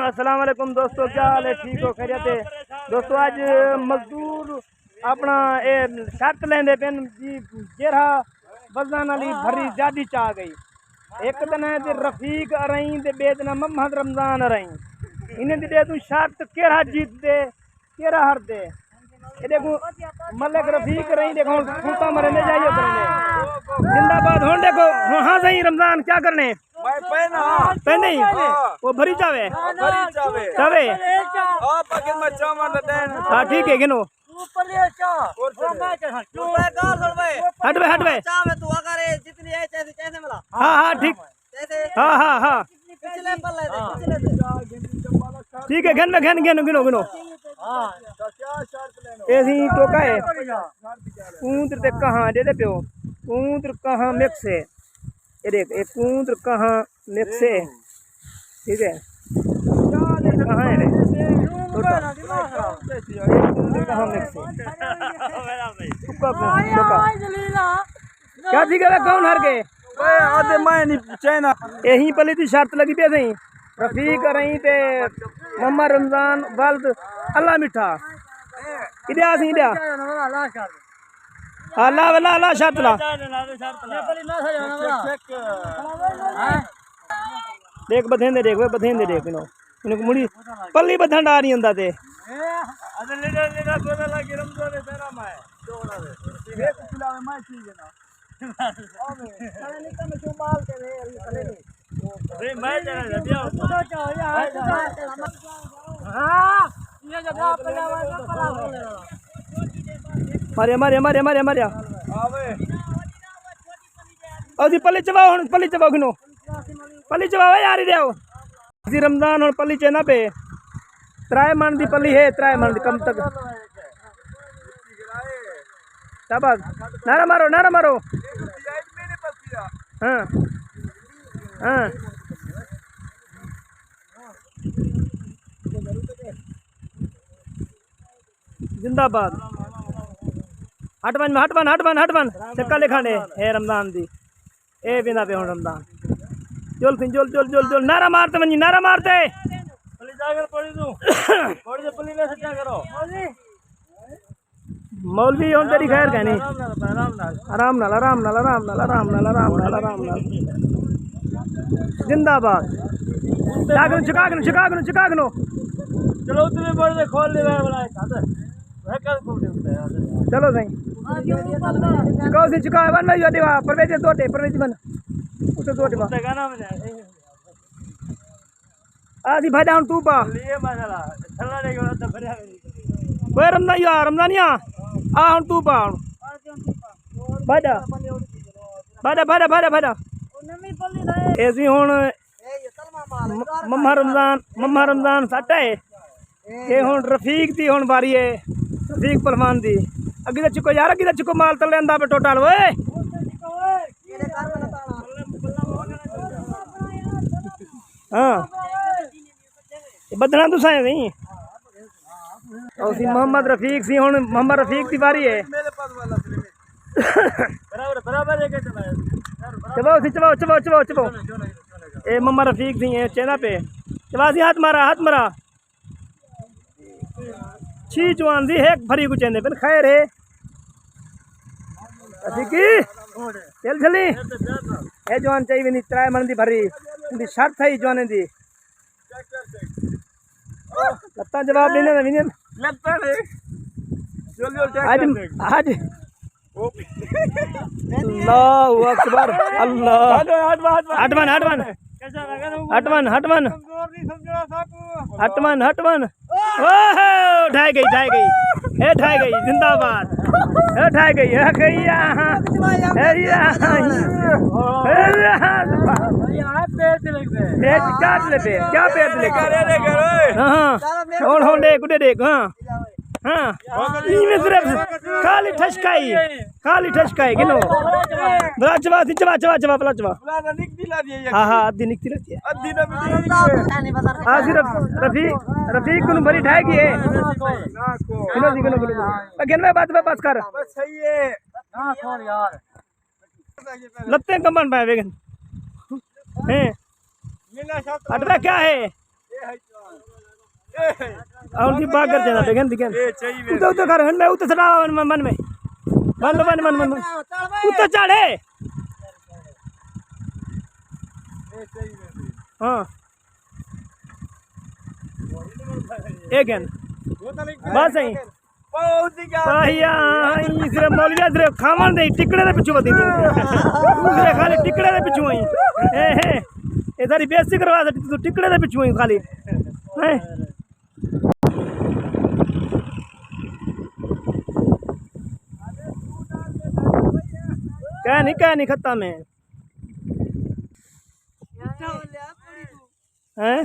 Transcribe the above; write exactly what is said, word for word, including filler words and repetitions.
السلام علیکم دوستو، کیا حال ہے؟ ٹھیک ہو؟ خیریت ہے؟ دوستو، اڄ مزدور اپݨا اے شرط لیندے پن جی، جیرھا وزن والی بھری زیادی چا ڳئی۔ ہک دن ہے تے رفیق ارائیں تے ٻئے دن محمد رمضان ارائیں۔ انہیں دی ݙے توں شرط کیرھا جیت دے، کیرھا ہر دے۔ اے ݙیکھو، ملک رفیق ارائیں ݙیکھو، ہݨ پھوٹا مرے نے جائیو کرنے۔ زندہ باد۔ ہݨ ݙیکھو، ہاں، ہاں سائیں رمضان، کیا کرنے؟ میں پہنا۔ پہنے ہی؟ ہاں۔ وہ بھری چاوے؟ ہاں، بھری چاوے۔ چاوے؟ ہاں، پاکن میں چاواں دا دین۔ ہاں، ٹھیک ہے، گنو۔ تو پلے چا۔ اور پھر؟ میں کیا سا؟ تو میں گال سن بھائی۔ ہٹ بے، ہٹ بے۔ چاوے تو اگر اے جتنی ہے، چاہے، چاہے ملا۔ ہاں، ہاں، ٹھیک۔ چاہے۔ ہاں، ہاں، ہاں۔ پچھلے پلے دے، پچھلے دے۔ ٹھیک ہے، گن میں گن، گن، گنو، گنو۔ ہاں۔ اے سی ٹوکا ہے۔ اونتر تے کہاں دے دے پیو۔ اونتر کہاں مکس ہے۔ اے ݙیکھ، اے کوں تے کہاں مکس ہے، ٹھیک ہے؟ کہاں ہے رے؟ چھوٹا۔ اے کوں تے کہاں مکس ہے؟ چکا کوں، چکا۔ کیا تھی ڳیا؟ کون ہر ڳئے؟ اے آدھے میں نہیں چائنا۔ اے ہی پلی دی شرط لڳی پئی سئیں۔ رفیق ارائیں تے محمد رمضان ولد اللہ مٹھا۔ اݙیا سئیں، اݙیا۔ اللہ ولا، اللہ شرط لا۔ ݙیکھ ٻدھیندے ݙیکھ، وے ٻدھیندے ݙیکھ، انہوں، انہوں کو مڑی پلی ٻدھن ݙا نہیں ہوندا تے۔ ماریا، ماریا، ماریا، ماریا، ماریا۔ او جی پلی چواؤ ہݨ، پلی چواؤ گھنو۔ پلی چواؤ یار، ݙیو۔ اسی رمضان ہݨ پلی چینا پے۔ ترائے من دی پلی ہے، ترائے من دی کم تک۔ شاباش۔ نعرہ مارو، نعرہ مارو۔ ہاں۔ ہاں۔ زندہ باد۔ ہٹ ونڄ، ہٹ ونڄ، ہٹ ونڄ، ہٹ ونڄ۔ چکا لکھانے ہے رمضان دی۔ اے ویندا پیا ہݨ رمضان۔ جل سئیں، جل، جل، جل، جل۔ نعرہ مار تے ونڄی، نعرہ مار تے۔ پلی جا کر پڑھی توں۔ پڑھی تے پلی میں سچا کرو۔ مولوی ہݨ تیݙی خیر کائنی۔ آرام نال، آرام نال، آرام نال، آرام نال، آرام نال، آرام نال، آرام نال۔ زندہ باد۔ چکا گھنو، چکا گھنو، چکا گھنو، چکا گھنو۔ چلو، اتنے بڑے کھول لے رہا ہے بڑا ایک ہاتھ۔ چلو سائیں۔ چکاؤ سئیں، چکاؤ۔ ون بھائی، اݙے وا، پرویز دو ݙے، پرویز ون۔ اتھے دو ݙے وا۔ آ سی بھائی، ہݨ توں پا۔ اوئے رمضان یار، رمضانیا۔ آ ہݨ توں پا ہݨ۔ بھائی ݙا۔ بھائی ݙا، بھائی ݙا، بھائی ݙا، بھائی ݙا۔ اے سی ہݨ م-، ممہ رمضان، ممہ رمضان سٹ ہے۔ اے ہݨ رفیق دی ہݨ واری ہے، رفیق پہلوان دی۔ اڳی دا چکو یار، اڳی دا چکو، مال تلے اندا پہ ٹوٹل اوئے۔ ہاں۔ ٻدھݨا تساں ہے نہیں۔ او سی محمد رفیق سی، ہݨ محمد رفیق دی واری ہے۔ برابر، برابر ہے کہ چلائے۔ چباؤ سی، چباؤ، چباؤ، چباؤ، چباؤ۔ اے محمد رفیق سی، اے چیندا پے۔ چبا سی، ہتھ مارا، ہتھ مارا۔ چھی جوان سی، ہک بھری کوں چیندے پن، خیر ہے۔ اسی کی؟ چل چلی۔ اے جوان چاہی ویندی ترائے من دی بھری۔ دی شرط ہے جوانیں دی۔ لتاں جواب ݙیندے نہ ونڄن۔ لتاں ݙے۔ جلدی جلدی چیک اڄ، کر دے۔ اڄ۔ اللہ اکبر، اللہ۔ ہٹ ون، ہٹ ون، ہٹ ون۔ ہٹ ون، ہٹ ون۔ ہٹ ون، ہٹ ون۔ اوہو، ڈھائی ڳئی، ڈھائی ڳئی۔ اے ڈھائی ڳئی، زندہ باد۔ اے ڈھائی ڳئی، اے ڳئی آ۔ اے آ۔ اے آ۔ اے کیا لے پے؟ کیا پیر لے پے؟ ہاں، ہاں۔ ہݨ، ہݨ ݙیکھ، اݙے ݙیکھ، ہاں۔ ہاں۔ ایویں صرف خالی ٹھشکائی۔ خالی ٹھشکائی، گنو۔ بلا چوا سی، چوا، چوا، چوا، بلا چوا۔ ہاں، ہاں، ادھی نکتی رہتی ہے۔ ہاں، صرف رفیق، رفیق کوں بھری ڈھائی ڳئی ہے۔ گنو سی، گنو، گنو، گنو۔ گن میں بات پہ بس کر۔ لتیں کمبݨ پئے ویڳن۔ ہیں۔ اٹھویں کیا ہے؟ اور دی باگر جنا بیگن دیگن. اتو اتو کر ہن میں اتو سٹا من من من میں. من من من من من. اتو چڑھے. ہاں. اے گن. بس ہیں. پاہیا. سر مولویا سر کھاون دے ٹکڑے دے پچھو ودی. سر خالی ٹکڑے دے پچھو ہیں. اے ہے. اے ساری بے عزتی کروا سٹی تو ٹکڑے دے پچھو ہیں خالی. ہیں. کہہ نہیں کہہ نہیں ختم ہے. ہیں.